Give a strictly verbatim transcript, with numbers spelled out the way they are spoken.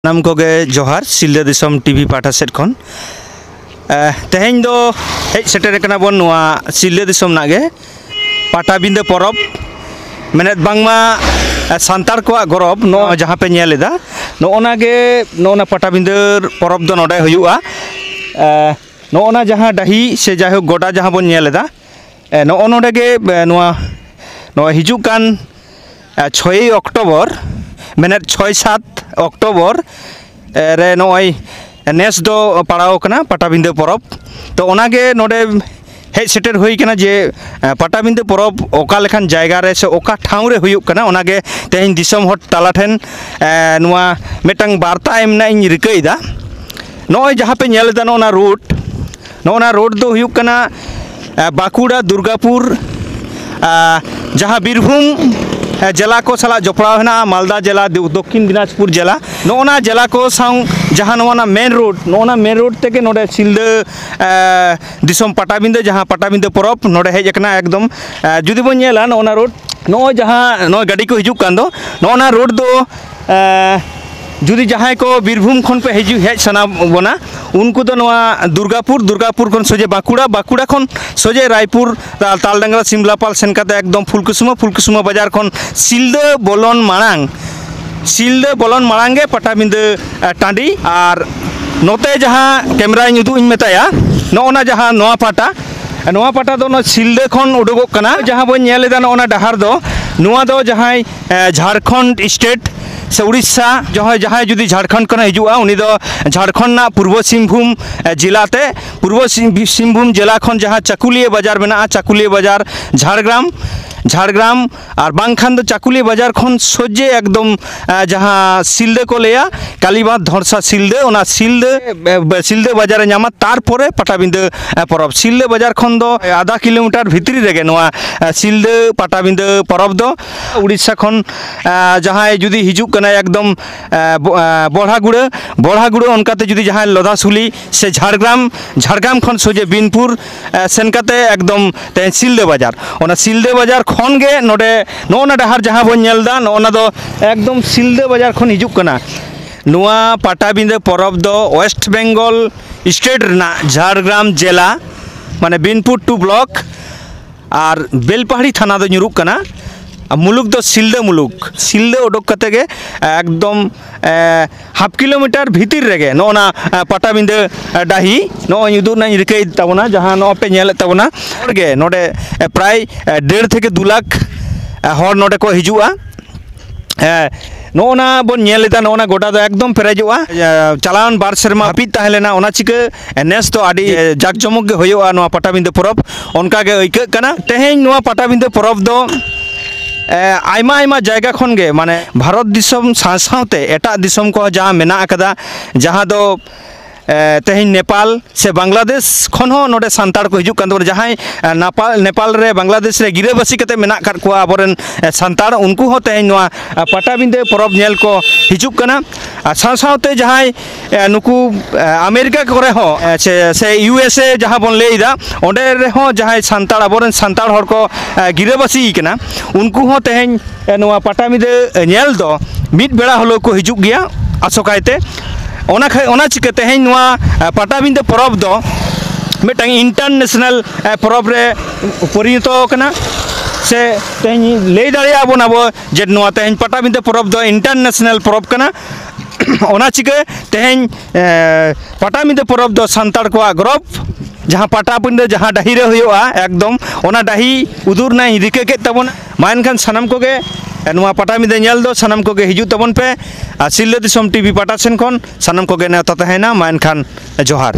ᱥᱟᱱᱟᱢ ᱠᱚᱜᱮ ᱡᱚᱦᱟᱨ, ᱥᱤᱞᱫᱟᱹ ᱫᱤᱥᱚᱢ ᱴᱤᱵᱷᱤ ᱯᱟᱦᱴᱟ ᱥᱮᱫ ᱠᱷᱚᱱ᱾ ᱮ, ᱛᱮᱦᱮᱧ ᱫᱚ ᱦᱮᱡ ᱥᱮᱴᱮᱨ ᱠᱟᱱᱟ ᱵᱚᱱ ᱱᱚᱣᱟ ᱥᱤᱞᱫᱟᱹ ᱫᱤᱥᱚᱢ ᱨᱮᱱᱟᱜ ᱜᱮ ᱯᱟᱴᱟᱵᱤᱸᱫᱟᱹ ᱯᱚᱨᱚᱵᱽ, ᱢᱮᱱᱮᱫ ᱵᱟᱝᱢᱟ, ᱮ, ᱥᱟᱱᱛᱟᱲ ᱠᱚᱣᱟᱜ ᱜᱚᱨᱚᱵᱽ, ᱱᱚᱜᱼᱚᱭ ᱡᱟᱦᱟᱸ ᱯᱮ ᱧᱮᱞ ᱮᱫᱟ, ᱱᱚᱜᱼᱚ ᱱᱟ ᱜᱮ, ᱱᱚᱜᱼᱚ ᱱᱟ ᱯᱟᱴᱟᱵᱤᱸᱫᱟᱹ ᱯᱚᱨᱚᱵᱽ ᱫᱚ ᱱᱚᱰᱮ ᱦᱩᱭᱩᱜᱼᱟ᱾ ᱮ, ᱱᱚᱜᱼᱚ ᱱᱟ ᱡᱟᱦᱟᱸ ᱰᱟᱹᱦᱤ ᱥᱮ ᱡᱟᱭᱦᱳᱠ ᱜᱚᱰᱟ ᱡᱟᱦᱟᱸ ᱵᱚᱱ ᱧᱮᱞ ᱮᱫᱟ, ᱮ, ᱱᱚᱜᱼᱚ ᱱᱚᱰᱮ ᱜᱮ, ᱮ, ᱱᱚᱣᱟ, ᱱᱚᱣᱟ ᱦᱤᱡᱩᱜ ᱠᱟᱱ, ᱮ, ᱪᱷᱚᱭᱮᱭ ᱚᱠᱴᱳᱵᱚᱨ, ᱢᱮᱱᱮᱫ ᱪᱷᱚᱭ ᱥᱟᱛ ᱚᱠᱴᱳᱵᱚᱨ, ᱮ, ᱨᱮ ᱱᱚᱜᱼᱚᱭ ᱱᱮᱥ ᱫᱚ ᱯᱟᱲᱟᱣ ᱠᱟᱱᱟ ᱯᱟᱴᱟᱵᱤᱸᱫᱟᱹ ᱯᱚᱨᱚᱵᱽ᱾ ᱛᱚ ᱚᱱᱟᱜᱮ ᱱᱚᱰᱮ ᱦᱮᱡ ᱥᱮᱴᱮᱨ ᱦᱩᱭ ᱠᱟᱱᱟ ᱡᱮ, ᱮ, ᱯᱟᱴᱟᱵᱤᱸᱫᱟᱹ ᱯᱚᱨᱚᱵᱽ ᱚᱠᱟ ᱞᱮᱠᱟᱱ ᱡᱟᱭᱜᱟ ᱨᱮ ᱥᱮ ᱚᱠᱟ ᱴᱷᱟᱶ ᱨᱮ ᱦᱩᱭᱩᱜ ᱠᱟᱱᱟ, ᱚᱱᱟᱜᱮ ᱛᱮᱦᱮᱧ ᱫᱤᱥᱚᱢ ᱦᱚᱲ ᱛᱟᱞᱟ ᱴᱷᱮᱱ, ᱮ, ᱱᱚᱣᱟ ᱢᱤᱫᱴᱟᱝ ᱵᱟᱨᱛᱟ ᱮᱢ ᱨᱮᱱᱟᱜ ᱤᱧ ᱨᱤᱠᱟᱹᱭᱮᱫᱟ᱾ ᱱᱚᱜᱼᱚᱭ ᱡᱟᱦᱟᱸ ᱯᱮ ᱧᱮᱞ ᱮᱫᱟ, ᱱᱚᱜᱼᱚ ᱱᱟ ᱨᱳᱰ, ᱱᱚᱜᱼᱚ ᱱᱟ ᱨᱳᱰ ᱫᱚ ᱦᱩᱭᱩᱜ ᱠᱟᱱᱟ, ᱮ, ᱵᱟᱸᱠᱩᱲᱟ, ᱫᱩᱨᱜᱟᱯᱩᱨ, ᱮ, ᱡᱟᱦᱟᱸ ᱵᱤᱨᱵᱷᱩᱢ, ᱮ, ᱡᱮᱞᱟ ᱠᱚ ᱥᱟᱞᱟᱜ ᱡᱚᱯᱲᱟᱣ ᱦᱮᱱᱟᱜᱼᱟ, ᱢᱟᱞᱫᱟ ᱡᱮᱞᱟ, ᱫᱚ-, ᱫᱚᱠᱠᱷᱤᱱ ᱫᱤᱱᱟᱡᱽᱯᱩᱨ ᱡᱮᱞᱟ, ᱱᱚᱜᱼᱚ ᱱᱟ ᱡᱮᱞᱟ ᱠᱚ ᱥᱟᱶ ᱡᱟᱦᱟᱸ ᱱᱚᱣᱟ ᱱᱟ ᱢᱮᱱ ᱨᱳᱰ, ᱱᱚᱜᱼᱚ ᱱᱟ ᱢᱮᱱ ᱨᱳᱰ ᱛᱮᱜᱮ ᱱᱚᱰᱮ ᱥᱤᱞᱫᱟᱹ, ᱮ, ᱫᱤᱥᱚᱢ ᱯᱟᱴᱟᱵᱤᱸᱫᱟᱹ, ᱡᱟᱦᱟᱸ ᱯᱟᱴᱟᱵᱤᱸᱫᱟᱹ ᱯᱚᱨᱚᱵᱽ ᱱᱚᱰᱮ ᱦᱮᱡ ᱟᱠᱟᱱᱟ ᱮᱠᱫᱚᱢ᱾ ᱮ, ᱡᱩᱫᱤ ᱵᱚᱱ ᱧᱮᱞᱟ ᱱᱚᱜᱼᱚ ᱱᱟ ᱨᱳᱰ, ᱱᱚᱜᱼᱚᱭ ᱡᱟᱦᱟᱸ ᱱᱚᱜᱼᱚᱭ ᱜᱟᱹᱰᱤ ᱠᱚ ᱦᱤᱡᱩᱜ ᱠᱟᱱ ᱫᱚ, ᱱᱚᱜᱼᱚ ᱱᱟ ᱨᱳᱰ ᱫᱚ, ᱮ, ᱡᱩᱫᱤ ᱡᱟᱦᱟᱸᱭ ᱠᱚ ᱵᱤᱨᱵᱷᱩᱢ ᱠᱷᱚᱱ ᱯᱮ ᱦᱤᱡᱩᱜ, ᱦᱮᱡ ᱥᱟᱱᱟ ᱵᱚᱱᱟ, ᱩᱱᱠᱩ ᱫᱚ ᱱᱚᱣᱟ ᱫᱩᱨᱜᱟᱯᱩᱨ, ᱫᱩᱨᱜᱟᱯᱩᱨ ᱠᱷᱚᱱ ᱥᱚᱡᱷᱮ ᱵᱟᱸᱠᱩᱲᱟ, ᱵᱟᱸᱠᱩᱲᱟ ᱠᱷᱚᱱ ᱥᱚᱡᱷᱮ ᱨᱟᱭᱯᱩᱨ, ᱛᱟ-, ᱛᱟᱞᱰᱟᱝᱨᱟ, ᱥᱤᱢᱞᱟᱯᱟᱞ ᱥᱮᱱ ᱠᱟᱛᱮ ᱮᱠᱫᱚᱢ ᱯᱷᱩᱞᱠᱩᱥᱢᱟ, ᱯᱷᱩᱞᱠᱩᱥᱢᱟ ᱵᱟᱡᱟᱨ ᱠᱷᱚᱱ ᱥᱤᱞᱫᱟᱹ ᱵᱚᱞᱚᱱ ᱢᱟᱲᱟᱝ, ᱥᱤᱞᱫᱟᱹ ᱵᱚᱞᱚᱱ ᱢᱟᱲᱟᱝ ᱜᱮ ᱯᱟᱴᱟᱵᱤᱸᱫᱟᱹ, ᱮ, ᱴᱟᱺᱰᱤ᱾ ᱟᱨ ᱱᱚᱛᱮ ᱡᱟᱦᱟᱸ ᱠᱮᱢᱨᱟᱧ ᱩᱫᱩᱜ ᱤᱧ ᱢᱮᱛᱟᱭᱟ, ᱱᱚᱜᱼᱚ ᱱᱟ ᱡᱟᱦᱟᱸ ᱱᱚᱣᱟ ᱯᱟᱦᱴᱟ, ᱱᱚᱣᱟ ᱯᱟᱦᱴᱟ ᱫᱚ ᱱᱚᱣᱟ ᱥᱤᱞᱫᱟᱹ ᱠᱷᱚᱱ ᱩᱰᱩᱠᱚᱜ ᱠᱟᱱᱟ᱾ ᱡᱟᱦᱟᱸ ᱵᱚᱱ ᱧᱮᱞ ᱮᱫᱟ, ᱱᱚᱜᱼᱚ ᱱᱟ ᱰᱟᱦᱟᱨ ᱫᱚ, ᱱᱚᱣᱟ ᱫᱚ ᱡᱟᱦᱟᱸᱭ, ᱮ, ᱡᱷᱟᱲᱠᱷᱚᱸᱰ ᱥᱴᱮᱴ ᱥᱮ ᱩᱲᱤᱥᱥᱟ, ᱡᱟᱦᱟᱸᱭ, ᱡᱟᱦᱟᱸᱭ ᱡᱩᱫᱤ ᱡᱷᱟᱲᱠᱷᱚᱸᱰ ᱠᱷᱚᱱᱮ ᱦᱤᱡᱩᱜᱼᱟ, ᱩᱱᱤ ᱫᱚ ᱡᱷᱟᱲᱠᱷᱚᱸᱰ ᱨᱮᱱᱟᱜ ᱯᱩᱨᱵᱚ ᱥᱤᱝᱵᱷᱩᱢ, ᱮ, ᱡᱮᱞᱟ ᱛᱮ, ᱯᱩᱨᱵᱚ ᱥᱤᱝ-, ᱥᱤᱝᱵᱷᱩᱢ ᱡᱮᱞᱟ ᱠᱷᱚᱱ ᱡᱟᱦᱟᱸ ᱪᱟᱠᱩᱞᱤᱭᱟᱹ ᱵᱟᱡᱟᱨ ᱢᱮᱱᱟᱜᱼᱟ, ᱪᱟᱠᱩᱞᱤᱭᱟᱹ ᱵᱟᱡᱟᱨ, ᱡᱷᱟᱲᱜᱨᱟᱢ, ᱡᱷᱟᱲᱜᱨᱟᱢ, ᱟᱨ ᱵᱟᱝᱠᱷᱟᱱ ᱫᱚ ᱪᱟᱠᱩᱞᱤᱭᱟᱹ ᱵᱟᱡᱟᱨ ᱠᱷᱚᱱ ᱥᱚᱡᱷᱮ ᱮᱠᱫᱚᱢ, ᱮ, ᱡᱟᱦᱟᱸ ᱥᱤᱞᱫᱟᱹ ᱠᱚ ᱞᱟᱹᱭᱟ, ᱠᱟᱞᱤᱵᱟᱸᱫᱷ ᱫᱷᱚᱲᱥᱟ ᱥᱤᱞᱫᱟᱹ, ᱚᱱᱟ ᱥᱤᱞᱫᱟᱹ, ᱮ, ᱵᱮ-, ᱥᱤᱞᱫᱟᱹ ᱵᱟᱡᱟᱨᱮ ᱧᱟᱢᱟ, ᱛᱟᱨᱯᱚᱨᱮ ᱯᱟᱴᱟᱵᱤᱸᱫᱟᱹ, ᱮ, ᱯᱚᱨᱚᱵᱽ᱾ ᱥᱤᱞᱫᱟᱹ ᱵᱟᱡᱟᱨ ᱠᱷᱚᱱ ᱫᱚ ᱟᱫᱷᱟ ᱠᱤᱞᱳᱢᱤᱴᱟᱨ ᱵᱷᱤᱛᱨᱤ ᱨᱮᱜᱮ ᱱᱚᱣᱟ, ᱮ, ᱥᱤᱞᱫᱟᱹ ᱯᱟᱴᱟᱵᱤᱸᱫᱟᱹ ᱯᱚᱨᱚᱵᱽ ᱫᱚ᱾ ᱩᱲᱤᱥᱥᱟ ᱠᱷᱚᱱ, ᱮ, ᱡᱟᱦᱟᱸᱭ ᱡᱩᱫᱤ ᱦᱤᱡᱩᱜ ᱠᱟᱱᱟᱭ ᱮᱠᱫᱚᱢ, ᱮ, ᱵᱚ-, ᱮ, ᱵᱚᱲᱦᱟᱜᱩᱲᱟᱹ, ᱵᱚᱲᱦᱟᱜᱩᱲᱟᱹ ᱚᱱᱠᱟᱛᱮ ᱡᱩᱫᱤ ᱡᱟᱦᱟᱸᱭ ᱞᱚᱫᱷᱟᱥᱩᱞᱤ ᱥᱮ ᱡᱷᱟᱲᱜᱨᱟᱢ, ᱡᱷᱟᱲᱜᱨᱟᱢ ᱠᱷᱚᱱ ᱥᱚᱡᱷᱮ ᱵᱤᱱᱯᱩᱨ, ᱮ, ᱥᱮᱱ ᱠᱟᱛᱮ ᱮᱠᱫᱚᱢ ᱛᱮᱦᱮᱧ ᱥᱤᱞᱫᱟᱹ ᱵᱟᱡᱟᱨ, ᱚᱱᱟ ᱥᱤᱞᱫᱟᱹ ᱵᱟᱡᱟᱨ ᱠᱷᱚᱱ ᱜᱮ ᱱᱚᱰᱮ ᱱᱚᱜᱼᱚ ᱱᱟ ᱰᱟᱦᱟᱨ ᱡᱟᱦᱟᱸ ᱵᱚᱱ ᱧᱮᱞ ᱮᱫᱟ, ᱱᱚᱜᱼᱚ ᱱᱟ ᱫᱚ ᱮᱠᱫᱚᱢ ᱥᱤᱞᱫᱟᱹ ᱵᱟᱡᱟᱨ ᱠᱷᱚᱱ ᱦᱤᱡᱩᱜ ᱠᱟᱱᱟ᱾ ᱱᱚᱣᱟ ᱯᱟᱴᱟᱵᱤᱸᱫᱟᱹ ᱯᱚᱨᱚᱵᱽ ᱫᱚ ᱳᱭᱮᱥᱴ ᱵᱮᱝᱜᱚᱞ ᱥᱴᱮᱴ ᱨᱮᱱᱟᱜ ᱡᱷᱟᱲᱜᱨᱟᱢ ᱡᱮᱞᱟ, ᱢᱟᱱᱮ ᱵᱤᱱᱯᱩᱨ ᱴᱩ ᱵᱞᱚᱠ ᱟᱨ ᱵᱮᱞᱯᱟᱦᱟᱲᱤ ᱛᱷᱟᱱᱟ ᱫᱚ ᱧᱩᱨᱩᱜ ᱠᱟᱱᱟ᱾ ᱟᱨ ᱢᱩᱞᱩᱠ ᱫᱚ ᱥᱤᱞᱫᱟᱹ ᱢᱩᱞᱩᱠ᱾ ᱥᱤᱞᱫᱟᱹ ᱩᱰᱩᱠ ᱠᱟᱛᱮ ᱜᱮ ᱮᱠᱫᱚᱢ, ᱮ, ᱦᱟᱯ ᱠᱤᱞᱳᱢᱤᱴᱟᱨ ᱵᱷᱤᱛᱤᱨ ᱨᱮᱜᱮ ᱱᱚᱜᱼᱚ ᱱᱟ, ᱮ, ᱯᱟᱴᱟᱵᱤᱸᱫᱟᱹ, ᱮ, ᱰᱟᱹᱦᱤ ᱱᱚᱜᱼᱚᱭ ᱩᱫᱩᱜ ᱨᱮᱱᱟᱜ ᱤᱧ ᱨᱤᱠᱟᱹᱭᱮᱫ ᱛᱟᱵᱚᱱᱟ, ᱡᱟᱦᱟᱸ ᱱᱚᱜᱼᱚᱭ ᱯᱮ ᱧᱮᱞᱮᱫ ᱛᱟᱵᱚᱱᱟ᱾ ᱦᱚᱲ ᱜᱮ ᱱᱚᱰᱮ, ᱮ, ᱯᱨᱟᱭ, ᱮ, ᱰᱮᱲ ᱛᱷᱮᱠᱮ ᱫᱩ ᱞᱟᱠᱷ, ᱮ, ᱦᱚᱲ ᱱᱚᱰᱮ ᱠᱚ ᱦᱤᱡᱩᱜᱼᱟ᱾ ᱮ, ᱱᱚᱜᱼᱚ ᱱᱟ ᱵᱚᱱ ᱧᱮᱞ ᱮᱫᱟ, ᱱᱚᱜᱼᱚ ᱱᱟ ᱜᱚᱰᱟ ᱫᱚ ᱮᱠᱫᱚᱢ ᱯᱮᱨᱮᱡᱚᱜᱼᱟ᱾ ᱮ, ᱪᱟᱞᱟᱣᱮᱱ ᱵᱟᱨ ᱥᱮᱨᱢᱟ ᱦᱟᱹᱯᱤᱫ ᱛᱟᱦᱮᱸ ᱞᱮᱱᱟ, ᱚᱱᱟ ᱪᱤᱠᱟᱹ, ᱮ, ᱱᱮᱥ ᱫᱚ ᱟᱹᱰᱤ, ᱮ, ᱡᱟᱠ ᱡᱚᱢᱚᱠ ᱜᱮ ᱦᱩᱭᱩᱜᱼᱟ ᱱᱚᱣᱟ ᱯᱟᱴᱟᱵᱤᱸᱫᱟᱹ ᱯᱚᱨᱚᱵᱽ, ᱚᱱᱠᱟ ᱜᱮ ᱟᱹᱭᱠᱟᱹᱜ ᱠᱟᱱᱟ᱾ ᱛᱮᱦᱮᱧ ᱱᱚᱣᱟ ᱯᱟᱴᱟᱵᱤᱸᱫᱟᱹ ᱯᱚᱨᱚᱵᱽ ᱫᱚ, ᱮ, ᱟᱭᱢᱟ ᱟᱭᱢᱟ ᱡᱟᱭᱜᱟ ᱠᱷᱚᱱ ᱜᱮ, ᱢᱟᱱᱮ ᱵᱷᱟᱨᱚᱛ ᱫᱤᱥᱚᱢ ᱥᱟᱶ ᱥᱟᱶᱛᱮ ᱮᱴᱟᱜ ᱫᱤᱥᱚᱢ ᱠᱚᱦᱚᱸ ᱡᱟᱦᱟᱸ ᱢᱮᱱᱟᱜ ᱟᱠᱟᱫᱟ, ᱡᱟᱦᱟᱸ ᱫᱚ, ᱮ, ᱛᱮᱦᱮᱧ ᱱᱮᱯᱟᱞ ᱥᱮ ᱵᱟᱝᱞᱟᱫᱮᱥ ᱠᱷᱚᱱ ᱦᱚᱸ ᱱᱚᱰᱮ ᱥᱟᱱᱛᱟᱲ ᱠᱚ ᱦᱤᱡᱩᱜ ᱠᱟᱱ ᱛᱟᱵᱚᱱᱟ᱾ ᱡᱟᱦᱟᱸᱭ, ᱮ, ᱱᱟᱯᱟᱞ, ᱱᱮᱯᱟᱞ ᱨᱮ, ᱵᱟᱝᱞᱟᱫᱮᱥ ᱨᱮ ᱜᱤᱨᱟᱹᱵᱟᱹᱥᱤ ᱠᱟᱛᱮ ᱢᱮᱱᱟᱜ ᱟᱠᱟᱫ ᱠᱚᱣᱟ ᱟᱵᱚᱨᱮᱱ, ᱮ, ᱥᱟᱱᱛᱟᱲ, ᱩᱱᱠᱩ ᱦᱚᱸ ᱛᱮᱦᱮᱧ ᱱᱚᱣᱟ, ᱮ, ᱯᱟᱴᱟᱵᱤᱸᱫᱟᱹ ᱯᱚᱨᱚᱵᱽ ᱧᱮᱞ ᱠᱚ ᱦᱤᱡᱩᱜ ᱠᱟᱱᱟ᱾ ᱟᱨ ᱥᱟᱶ ᱥᱟᱶᱛᱮ ᱡᱟᱦᱟᱸᱭ, ᱮ, ᱱᱩᱠᱩ, ᱮ, ᱟᱢᱮᱨᱤᱠᱟ ᱠᱚᱨᱮ ᱦᱚᱸ, ᱮ, ᱥᱮ, ᱥᱮ ᱤᱭᱩ ᱮᱥ ᱮ ᱡᱟᱦᱟᱸ ᱵᱚᱱ ᱞᱟᱹᱭ ᱮᱫᱟ, ᱚᱸᱰᱮ ᱨᱮᱦᱚᱸ ᱡᱟᱦᱟᱸᱭ ᱥᱟᱱᱛᱟᱲ, ᱟᱵᱚᱨᱮᱱ ᱥᱟᱱᱛᱟᱲ ᱦᱚᱲ ᱠᱚ, ᱮ, ᱜᱤᱨᱟᱹᱵᱟᱹᱥᱤ ᱠᱟᱱᱟ, ᱩᱱᱠᱩ ᱦᱚᱸ ᱛᱮᱦᱮᱧ, ᱮ, ᱱᱚᱣᱟ ᱯᱟᱴᱟᱵᱤᱸᱫᱟᱹ, ᱮ, ᱧᱮᱞ ᱫᱚ ᱢᱤᱫ ᱵᱮᱲᱟ ᱦᱤᱞᱳᱜ ᱠᱚ ᱦᱤᱡᱩᱜ ᱜᱮᱭᱟ ᱟᱥᱚᱠᱟᱭᱛᱮ᱾ ᱚᱱᱟ ᱠᱷᱟᱡ, ᱚᱱᱟ ᱪᱤᱠᱟᱹ ᱛᱮᱦᱮᱧ ᱱᱚᱣᱟ, ᱮ, ᱯᱟᱴᱟᱵᱤᱸᱫᱟᱹ ᱯᱚᱨᱚᱵᱽ ᱫᱚ ᱢᱤᱫᱴᱟᱝ ᱤᱱᱴᱟᱨᱱᱮᱥᱱᱟᱞ, ᱮ, ᱯᱚᱨᱚᱵᱽ ᱨᱮ ᱯᱚᱨᱤᱱᱚᱛᱚ ᱟᱠᱟᱱᱟ᱾ ᱥᱮ ᱛᱮᱦᱮᱧ ᱞᱟᱹᱭ ᱫᱟᱲᱮᱭᱟᱜᱼᱟ ᱵᱚᱱ ᱟᱵᱚ ᱡᱮ ᱱᱚᱣᱟ ᱛᱮᱦᱮᱧ ᱯᱟᱴᱟᱵᱤᱸᱫᱟᱹ ᱯᱚᱨᱚᱵᱽ ᱫᱚ ᱤᱱᱴᱟᱨᱱᱮᱥᱱᱟᱞ ᱯᱚᱨᱚᱵᱽ ᱠᱟᱱᱟ᱾ ᱚᱱᱟ ᱪᱤᱠᱟᱹ ᱛᱮᱦᱮᱧ, ᱮ, ᱯᱟᱴᱟᱵᱤᱸᱫᱟᱹ ᱯᱚᱨᱚᱵᱽ ᱫᱚ ᱥᱟᱱᱛᱟᱲ ᱠᱚᱣᱟᱜ ᱜᱚᱨᱚᱵᱽ᱾ ᱡᱟᱦᱟᱸ ᱯᱟᱴᱟᱵᱤᱸᱫᱟᱹ ᱡᱟᱦᱟᱸ ᱰᱟᱹᱦᱤ ᱨᱮ ᱦᱩᱭᱩᱜᱼᱟ, ᱮᱠᱫᱚᱢ ᱚᱱᱟ ᱰᱟᱹᱦᱤ ᱩᱫᱩᱜ ᱨᱮᱱᱟᱜ ᱤᱧ ᱨᱤᱠᱟᱹ ᱠᱮᱫ ᱛᱟᱵᱚᱱᱟ᱾ ᱢᱟ ᱮᱱᱠᱷᱟᱱ ᱥᱟᱱᱟᱢ ᱠᱚᱜᱮ, ᱮ, ᱱᱚᱣᱟ ᱯᱟᱴᱟᱵᱤᱸᱫᱟᱹ ᱧᱮᱞ ᱫᱚ ᱥᱟᱱᱟᱢ ᱠᱚᱜᱮ ᱦᱤᱡᱩᱜ ᱛᱟᱵᱚᱱ ᱯᱮ᱾ ᱟᱨ ᱥᱤᱞᱫᱟᱹ ᱫᱤᱥᱚᱢ ᱴᱤᱵᱷᱤ ᱯᱟᱦᱴᱟ ᱥᱮᱱ ᱠᱷᱚᱱ ᱥᱟᱱᱟᱢ ᱠᱚᱜᱮ ᱱᱮᱣᱛᱟ ᱛᱟᱦᱮᱸᱭᱮᱱᱟ᱾ ᱢᱟ ᱮᱱᱠᱷᱟᱱ ᱡᱚᱦᱟᱨ᱾